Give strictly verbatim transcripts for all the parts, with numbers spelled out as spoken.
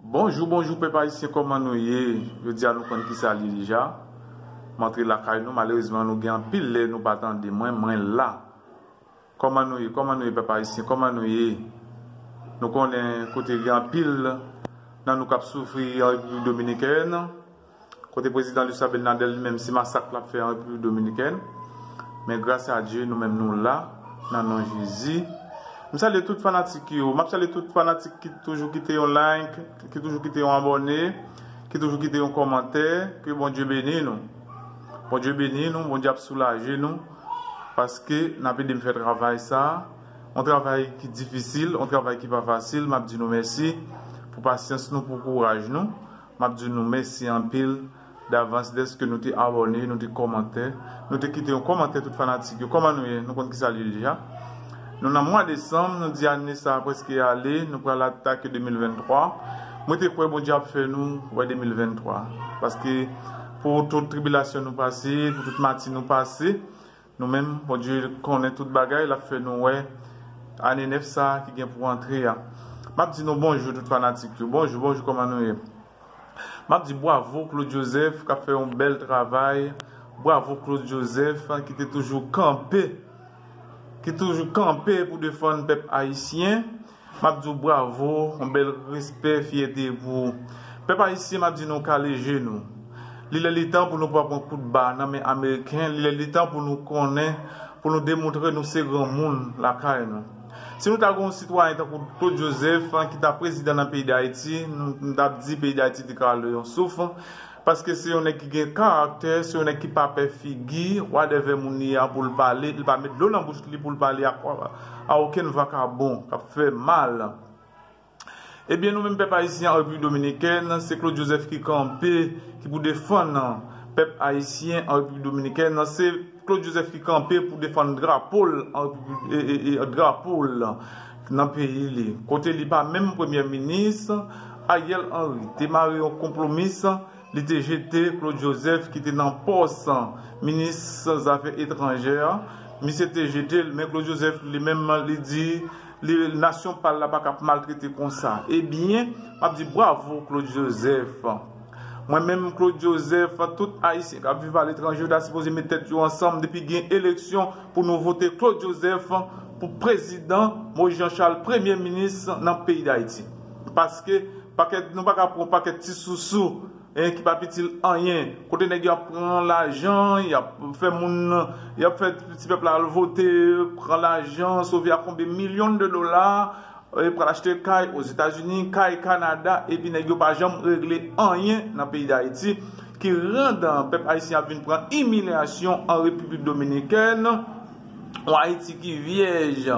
Bonjou, bonjou pèp ayisyen, kòman nou ye? Jodi a nou konn kisa l ye deja. M antre lakay nou, malerezman nou gen anpil lè nou pa tande mwen, mwen la. Kòman nou ye? Kòman nou ye pèp ayisyen? Kòman nou ye? Nou konnen kote gen anpil nan nou k ap soufri an Repiblik Dominikèn. Kote prezidan Luis Abinader li menm se masak l ap fè an Repiblik Dominikèn. Men gras a Dye nou menm nou la nan non Jezi. M salye tout fanatik yo. M ap salye tout fanatik ki toujou kite yon like, ki toujou kite yon abòne, ki toujou kite yon kòmantè. Ke Bondye beni nou. Bondye beni nou, Bondye ap soulaje nou. Paske n ap ede m fè travay sa. Yon travay ki difisil, yon travay ki pa fasil. M ap di nou mèsi pou pasyans nou, pou kouraj nou. M ap di nou mèsi anpil davans dèske nou te abòne, nou te kòmantè, nou te kite yon kòmantè tout fanatik yo. Kòman nou ye? Nou konn kisa l ye deja. Nou nan mwa desanm, nou di ane sa a prèske ale, nou pral atake de mil venntwa. Mwen te kwè Bondye ap fè nou wè de mil venntwa. Paske pou tout tribilasyon nou pase, pou tout mati nou pase, nou menm, Bondye konnen tout bagay, l ap fè nou wè ane nèf sa a ki gen pou antre a. M ap di nou bonjou tout fanatik yo. Bonjou, bonjou, kòman nou ye? M ap di bwavo Claude Joseph k ap fè yon bèl travay. Bwavo Claude Joseph ki te toujou kanpe, ki toujou kanpe pou defann pèp ayisyen. M ap di w bwavo, yon bèl respè, fyète pou ou. Pèp ayisyen, m ap di nou kale je nou. Li lè li tan pou nou pa pran kout ba nan men ameriken. Li lè li tan pou nou konnen, pou nou demontre nou se granmoun lakay nou. Si nou ta gen yon sitwayen tankou Claude Joseph, an, ki ta prezidan nan peyi Dayiti, nou, nou t ap di peyi Dayiti te ka ale yon souf, paske se yon nèg ki gen karaktè, se yon nèg ki pa pè figi, whatever moun li a pou l pale, li pa met dlo nan bouch li pou l pale ak, a okenn vakabon k ap fè mal. Ebyen, nou menm pèp ayisyen an Repiblik Dominikèn, se Claude Joseph ki kanpe, ki pou defann pèp ayisyen an Repiblik Dominikèn, se Claude Joseph ki kanpe pou defann drapo l an Repiblik, e, e, e, drapo l nan peyi li. Kote li pa menm premye minis, Ariel Henry te mare yon konpwomis, li te jete Claude Joseph ki te nan pòs minis zafè etranjè. Misye te jete l, men Claude Joseph li menm li di li, nasyon pa l la pa ka ap maltrete konsa. Ebyen, m ap di bwavo Claude Joseph. Mwen menm Claude Joseph, tout ayisyen k ap viv aletranje yo ta sipoze met tèt yo ansanm depi gen eleksyon pou nou vote Claude Joseph pou prezidan, Moïse Jean Charles premye minis nan peyi Dayiti. Paske pakèt, nou pa ka pran pakèt ti sousou, en, ki p ap itil anyen. Kote nèg yo ap pran lajan, y ap fè moun, y ap fè ti pèp la al vote, pran lajan, sove a konbyen milyon de dola, e, pral achte kay Ozetazini, kay Kanada, epi nèg yo pa janm regle anyen nan peyi Dayiti, ki rann pèp ayisyen ap vin pran imilyasyon an Repiblik Dominikèn. Yon Ayiti ki vyèj,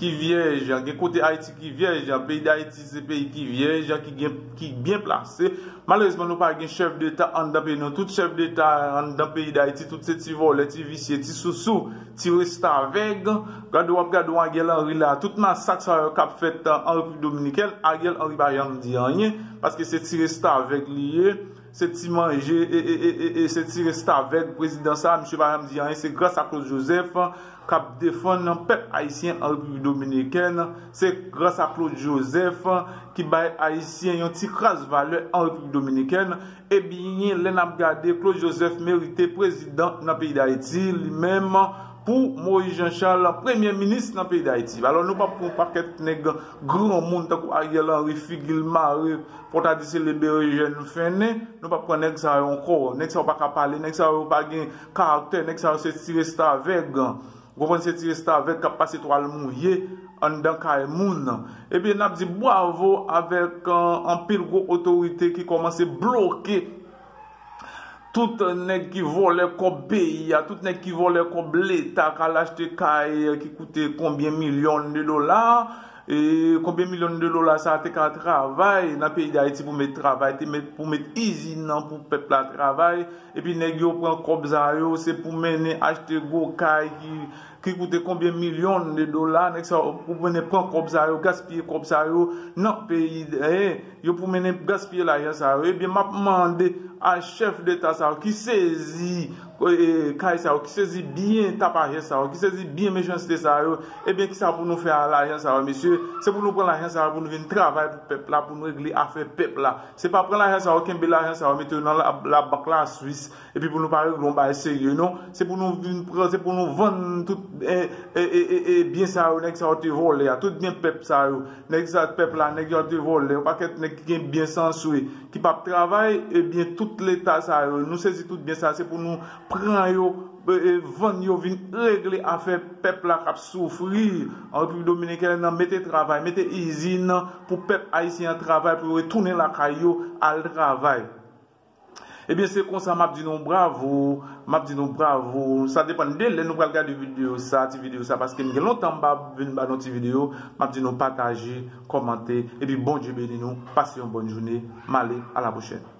ki vyèj, gen kote Ayiti ki vyèj, peyi Dayiti se peyi ki vyèj, ki gen, ki byen plase. Malerezman, nou pa gen chèf deta anndan peyi nou. Tout chèf deta anndan peyi Dayiti, tout se ti vòlè, ti visye, ti sousou, ti restavèg. Gade w ap gade w Ariel Henry la. Tout masak sa yo k ap fèt an Repiblik Dominikèn, Ariel Henry pa janm di anyen, paske se ti restavèg li ye. Se ti manje, e, e, e, e, e se ti restavèg prezidan sa, misye pa janm di anyen, se gras a Claude Joseph k ap defann pèp ayisyen an Repiblik Dominikèn, se gras a Claude Joseph ki bay ayisyen yon ti kras valè an Repiblik Dominikèn. Ebyen, lè n ap gade, Claude Joseph merite prezidan nan peyi Dayiti, li menm, pou Moïse Jean Charles premye minis nan peyi Dayiti. Alò, nou p ap pran yon pakèt nèg granmoun tankou Ariel Henry, figi l mare, fò w ta di se le berejèn fennen, nou p ap pran nèg sa yo ankò. Nèg sa yo pa ka pale, nèg sa yo pa gen karaktè, nèg sa yo se ti restavèg. Ou konprann, se ti restavèg k ap pase twal mouye anndan kay moun. Ebyen, n ap di bwavo avèk, euh, anpil gwo otorite ki kòmanse bloke tout nèg ki vòlè kòb peyi a, tout nèg ki vòlè kòb leta, k al achte kay ki koute konbyen milyon de dola, e konbyen milyon de dola sa te ka travay nan peyi Dayiti pou met travay, te met, pou met izin nan pou pèp la travay, epi nèg yo pran kòb sa yo, se pou mennen achte gwo kay ki ki koute konbyen milyon de dola, nèg sa yo pou mennen pran kòb sa yo, gaspiye kòb sa yo nan peyi, eh, yo pou mennen gaspiye lajan sa yo. Ebyen, m ap mande a chèf deta sa yo ki sezi, eh, kay sa yo, ki sezi byen tapajè sa yo, ki sezi byen mechanste sa yo, ebyen, kisa pou nou fè a lajan sa yo, mesye? Se pou nou pran lajan sa yo pou nou vin travay pou pèp la, pou nou regle afè pèp la. Se pa pran lajan sa yo, kenbe lajan sa yo, mete yo nan la, labank la Swis, epi pou nou pa regle yon bagay serye, non. Se pou nou vin pran, se pou nou vann tout, eh, eh, eh, eh, eh, byen sa yo, nèg sa yo te vòlè a, tout byen pèp sa yo, nèg sa, pèp la, nèg yo te vòlè, yon pakèt nèg ki gen byen san swe, ki p ap travay, ebyen, tout leta sa yo, nou sezi tout byen sa, se pou nou pran yo, eh, eh, vann yo, vin regle afè pèp la k ap soufri an Repiblik Dominikèn nan, mete travay, mete izin pou pèp ayisyen an travay, pou yo retounen lakay yo, al travay. Ebyen, se konsa m ap di nou bravo, m ap di nou bravo. Sa depann de lè nou pral gade videyo sa, ti videyo sa, paske m gen lontan m pa vin ba nou ti videyo. M ap di nou pataje, kòmante, epi Bondye beni nou. Pase yon bòn jounen. M ale, a la pwochèn.